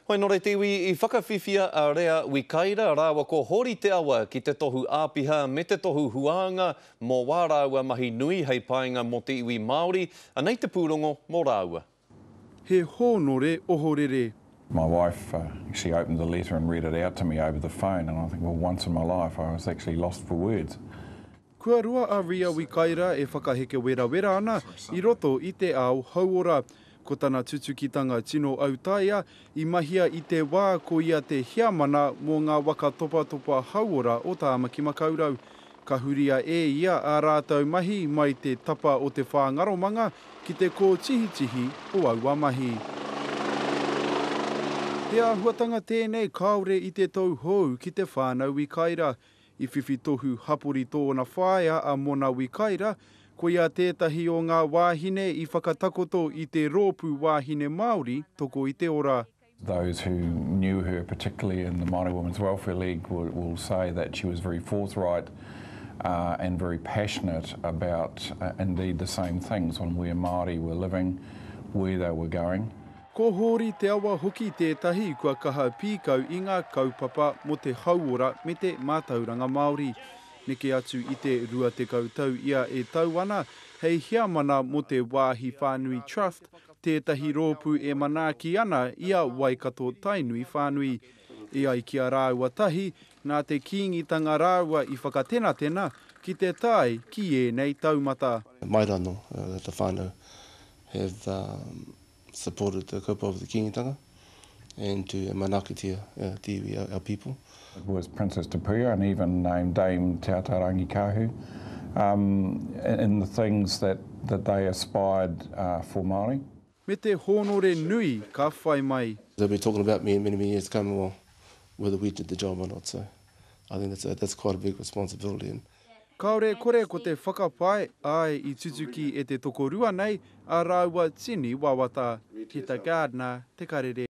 Hoi nō te iwi i whakawhiwhia a Rea Wikaira rāua ko Hori Te Awa ki te tohu āpiha me te tohu huānga mō wā rāua mahi nui hei painga mō te iwi Māori. Anei te pūrongo mō rāua. He hōnore ohorere. My wife actually opened the letter and read it out to me over the phone and I think well once in my life I was actually lost for words. Kua roa a Ria Wikaira e whakaheke werawera ana i roto i te ao hauora. Ko tana tutukitanga tino autaia i mahia i te wā ko ia te heamana mō ngā waka topatopa hauora o Tāmaki Makaurau. Ka huria e ia ā rātou mahi mai te tapa o te whāngaromanga ki te kōtihitihi o aua mahi. He āhuatanga tēnei kāore i te tauhou ki te whānau Wikaira. I whiwhi tohu hapori tōna whaea a Mona Wikaira, koia tētahi o ngā wāhine i whakatakoto i te Rōpū Wāhine Māori Toko i te Ora. Those who knew her, particularly in the Māori Women's Welfare League, will, will say that she was very forthright uh, and very passionate about uh, indeed the same things on where Māori were living, where they were going. Ko Hōri Te Awa hoki tētahi kua kaha pīkau i ngā kaupapa mō te hauora me te mātauranga Māori. Neke atu i te 20 tau ia e tau ana hei heamana mō te Wāhi Whānui Trust, tētahi rōpū e manaaki ana i a Waikato Tainui whānui. E ai ki a rāua tahi, nā te Kīngitanga rāua i whakatenatena ki te tae ki ēnei taumata. Mai rano, the whānau have supported the kaupapa of the Kīngitanga and to manaakitia te iwi, our people. It was Princess Te Puia and even named Dame Te Atairangikaahu um, in the things that, that they aspired uh, for Māori. Me te hōnore nui ka whai mai. They'll be talking about me in many, many years to come, well, whether we did the job or not. So I think that's, a, that's quite a big responsibility. And Kāore e kore ko te whakapae, āe i tutuki e te tokorua nei ā rāua tini wawata. Heta Gardner, Te Karere.